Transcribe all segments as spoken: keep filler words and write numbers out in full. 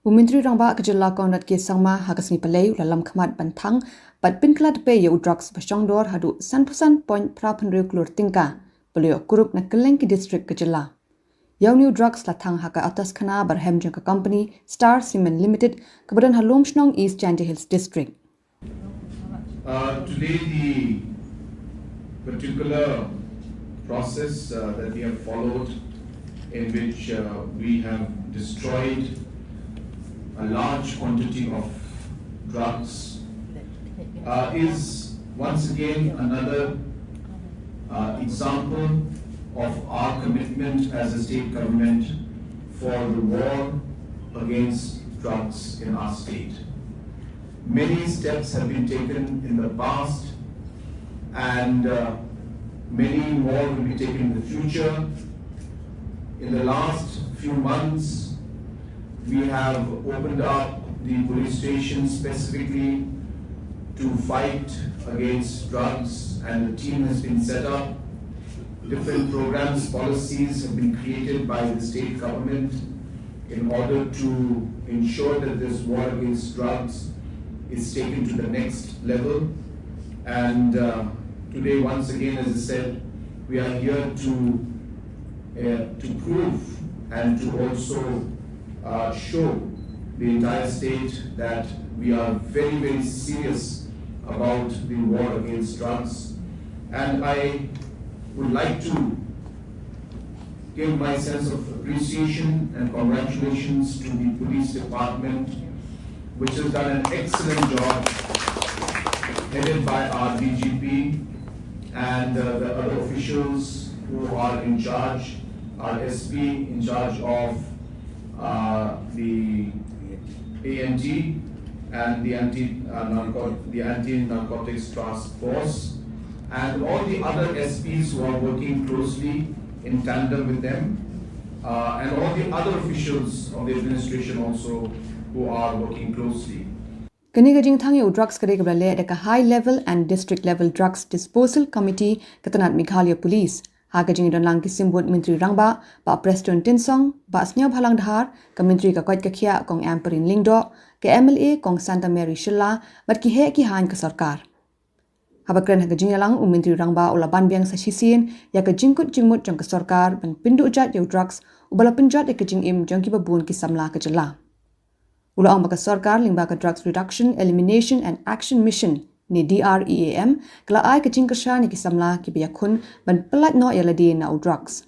U Myntri Rangbah ka jylla Conrad K Sangma ha ka sngi Palei u la lam khmat ban thang bad pynkylla tpei ïa u drugs ba shongdor haduh sanphew san point phra phew hynriew klur tyngka ba la ïoh kurup na kylleng ki district ka jylla. Ïa une u drugs la thang ha ka atos khana ba rhem jong ka company Star Cement Limited kaba don ha Lumshnong, East Jaintia Hills District. Uh, today, the particular process uh, that we have followed, in which uh, we have destroyed a large quantity of drugs, uh, is once again another uh, example of our commitment as a state government for the war against drugs in our state. Many steps have been taken in the past, and uh, many more will be taken in the future. In the last few months, we have opened up the police station specifically to fight against drugs, and the team has been set up. Different programs, policies have been created by the state government in order to ensure that this war against drugs is taken to the next level. And uh, today, once again, as I said, we are here to uh, to prove and to also uh, show the entire state that we are very, very serious about the war against drugs. And I would like to give my sense of appreciation and congratulations to the police department, which has done an excellent job, headed by our D G P and uh, the other officials who are in charge, our S P in charge of uh, the A N T and the anti uh, narcot- the anti-narcotics task force, and all the other S Ps who are working closely in tandem with them, uh, and all the other officials of the administration also who are working closely. Kane ka jingthang ïa u drugs ka dei kaba la leh da ka High Level and District Level Drugs Disposal Committee ka tnad Meghalaya Police. Ha ka jingdonlang ki symbud Myntri Rangbah, Bah Prestone Tynsong, Bah Sniawbhalang Dhar, ka Myntri ka koit ka khiah Kong Ampareen Lyngdoh, ka M L A Kong Santa Mary Shylla, bad ki heh ki haiñ ka sorkar. Haba kren ha ka jingïalang u Myntri Rangbah u la ban biang sa shisien ïa ka jingkut jingmut jong ka sorkar ban pynduh jait ïa u drugs uba la pynjot ïa ka jingim jong kiba bun ki samla ka jylla. U la ong ba ka sorkar lyngba ka Drugs Reduction, Elimination and Action Mission ne D R E A M ka la ai ka jingkyrshan ïa ki samla kiba ïakhun ban pyllait noh ïa lade na u drugs.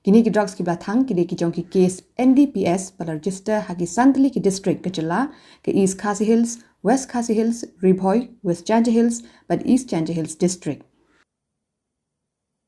Kine ki drugs kiba la thang ki dei ki jong ki case N D P S ba la register ha ki san tylli ki district ka jylla, ka East Khasi Hills, West Khasi Hills, Ri Bhoi, West Jaintia Hills bad East Jaintia Hills District.